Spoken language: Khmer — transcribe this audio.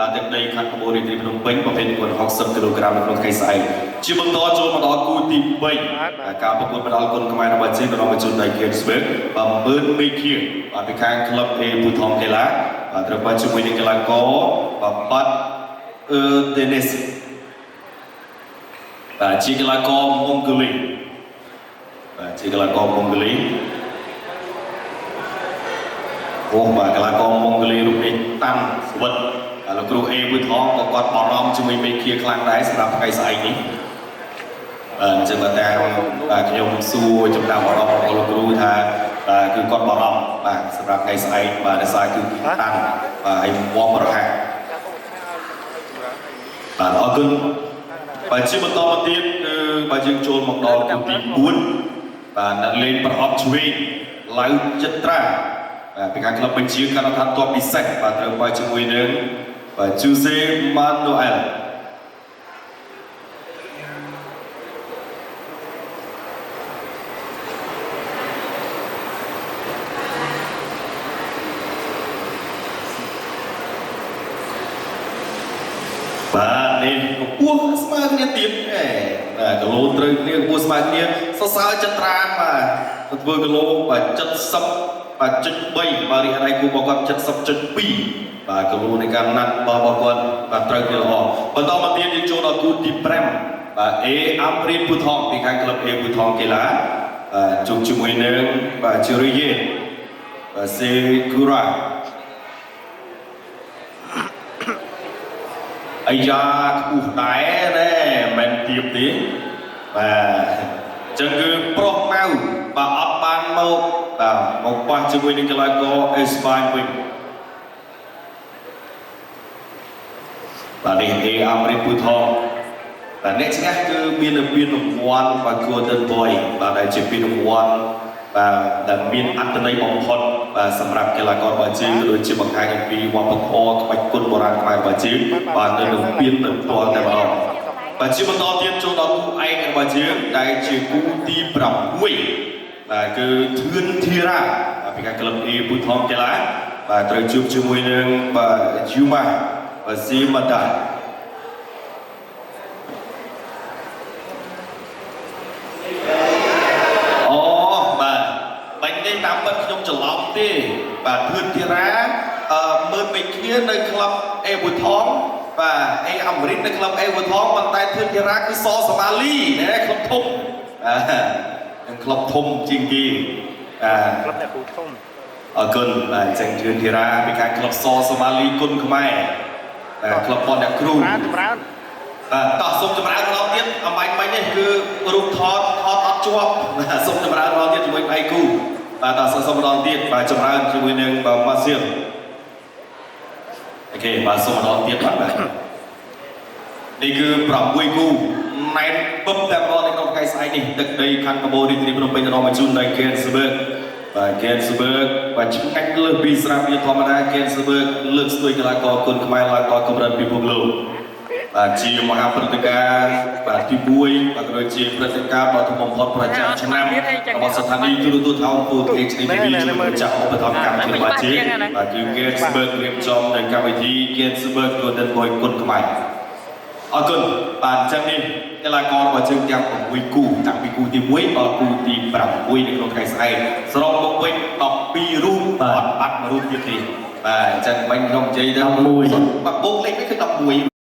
បាទទឹកដីខណ្ឌកំពូលរាជធានីភ្នំពេញប្រភេទគុណ60គីឡូក្រាមនៅក្នុងថ្ងៃស្អែកជាបន្តចូលមកដល់គូទី3បាទការប្រកួតម្ដងគុណខ្មែររបស់จีនរបស់បញ្ជូនដៃខេនស្វេតបាទមឿនមេឃាបាទពីខាងក្លឹបអេពូថងកីឡាបាទត្រូវបានជាមួយនឹងកីឡាករបាទបាត់អឺដេនីសបាទជាកីឡាករម៉ុងហ្គូលីបាទជាកីឡាករម៉ុងហ្គូលីអូបាទកីឡាករម៉ុងហ្គូលីរូបនេះតាំងស្វិតបាទលោកគ្រូអេពូថងក៏គាត់បារម្ភជាមួយមេឃាខ្លាំងដែរសម្រាប់ថ្ងៃស្អែកនេះ បាទអញ្ចឹងបាទតាមបាទខ្ញុំសួរចំណាប់អារម្មណ៍របស់លោកគ្រូថាបាទគឺគាត់បារម្ភបាទសម្រាប់ថ្ងៃស្អែកបាទដោយសារគឺតាំងបាទឲ្យមាំរហ័សបាទអរគុណបាទជាបន្តមកទៀតគឺបាទយើងចូលមកដល់គូទី4បាទអ្នកលេងប្រអប់ឆ្វេងឡៅចិត្រាបាទពីខាងក្លឹបបញ្ជាការដ្ឋានទ័ពពិសេសបាទត្រូវបាទជាមួយនឹងបាទជូសេម៉ានូអែល បាទនេះកម្ពស់ស្មើគ្នាទៀតហេបាទគីឡូត្រូវគ្នាកម្ពស់ស្មើគ្នាសរសើរចត្រាបាទទៅធ្វើគីឡូបាទ70បាទចុច3បាទរីឯដៃគូរបស់គាត់70.2បាទគីឡូនៃការណាត់របស់គាត់បាទត្រូវគ្នាល្អបន្តមកទៀតយើងចូលដល់គូទី5បាទអេអាមរីនពូថងពីខាងក្លឹបអេពូថងកីឡាបាទជួបជាមួយនឹងបាទជូរីយេបាទសេគូរ៉ា អាយ៉ាខ្ពស់ដែរណែមិនទៀបទេបាទអញ្ចឹងគឺប្រុសម៉ៅបាទអត់បានមកបាទមកប៉ះជាមួយនឹងកីឡាករអេស្ប៉ាញវិញបាទនេះអេអាមេរិកពូថងបាទអ្នកឈ្នះគឺមាននៅពានរង្វាន់បាទ Golden Boy បាទដែលជាពានរង្វាន់បាទដែលមានអត្ថន័យបំផុតបាទសម្រាប់កីឡាកររបស់យើងក៏ដូចជាបង្ហាញអំពីវប្បធម៌ក្បាច់គុណបុរាណខ្មែររបស់យើងបាទនៅនឹងពានទៅផ្ទាល់តែម្ដងបាទជាបន្តទៀតចូលដល់គូឯករបស់យើងដែលជាគូទី6បាទគឺធឿនធីរ៉ាបាទពីខាងក្លឹបអេពូថងកីឡាបាទត្រូវជួបជាមួយនឹងបាទយូម៉ាបាទស៊ីម៉ាតា អូបាទបាញ់នេះតាមពិតខ្ញុំច្រឡំទេបាទធឿនធីរ៉ាអឺមើលមេឃានៅក្លឹបអេវូថងបាទអេអាមេរិកនៅក្លឹបអេវូថងប៉ុន្តែធឿនធីរ៉ាគឺសសម៉ាលីណែក្លឹបធំបាទនឹងក្លឹបធំជាងគេបាទ ក្លឹបអ្នកគ្រូធំ អរគុណបាទអញ្ចឹងធឿនធីរ៉ាពីខាងក្លឹបសសម៉ាលីគុណខ្មែរបាទក្លឹបប៉ុនអ្នកគ្រូ ចម្រើនចម្រើន បាទតោះសូមចម្រើនម្ដងទៀតអំបញ្ញមិញនេះគឺរូបថតថតអត់ជាប់បាទសូមចម្រើនម្ដងទៀតជាមួយដៃគូបាទតោះសូមសូមម្ដងទៀតបាទចម្រើនជាមួយនឹងបាទម៉ាសៀលអូខេបាទសូមម្ដងទៀតបាទបាទនេះគឺ6គូណែនពឹបតែម្ដងនៅក្នុងថ្ងៃស្អែកនេះទឹកដីខណ្ឌកំពូលរាជធានីភ្នំពេញដល់មកជូនដល់ Gainsberg បាទ Gainsberg បាទឆ្ងាញ់លើសពីស្រាបៀរធម្មតា Gainsberg លើកស្ទួយកីឡាករគុណខ្មែរឡើងដល់កម្រិតពិភពលោក បាទជាមហាព្រឹត្តិការណ៍បាទទី1បាទក៏ដូចជាព្រឹត្តិការណ៍ដ៏ធំបំផុតប្រចាំឆ្នាំរបស់ស្ថានីយ៍ទូរទស្សន៍ថោងពូ HD TV ជាមួយម្ចាស់ឧបត្ថម្ភកម្មវិធីរបស់ជាបាទគឺ Gainsberg រៀបចំនៅកម្មវិធី Gainsberg Golden Boy គុណខ្មែរអរគុណបាទអញ្ចឹងនេះកីឡាកររបស់យើងទាំង6គូតាំងពីគូទី1ដល់គូទី6នៅក្នុងថ្ងៃស្អែកសរុបមកវិញ12រូបបាទអត់បាត់មួយរូបទៀតទេបាទអញ្ចឹងបាញ់ខ្ញុំនិយាយទៅ 11 បាទបូកលេខនេះគឺ11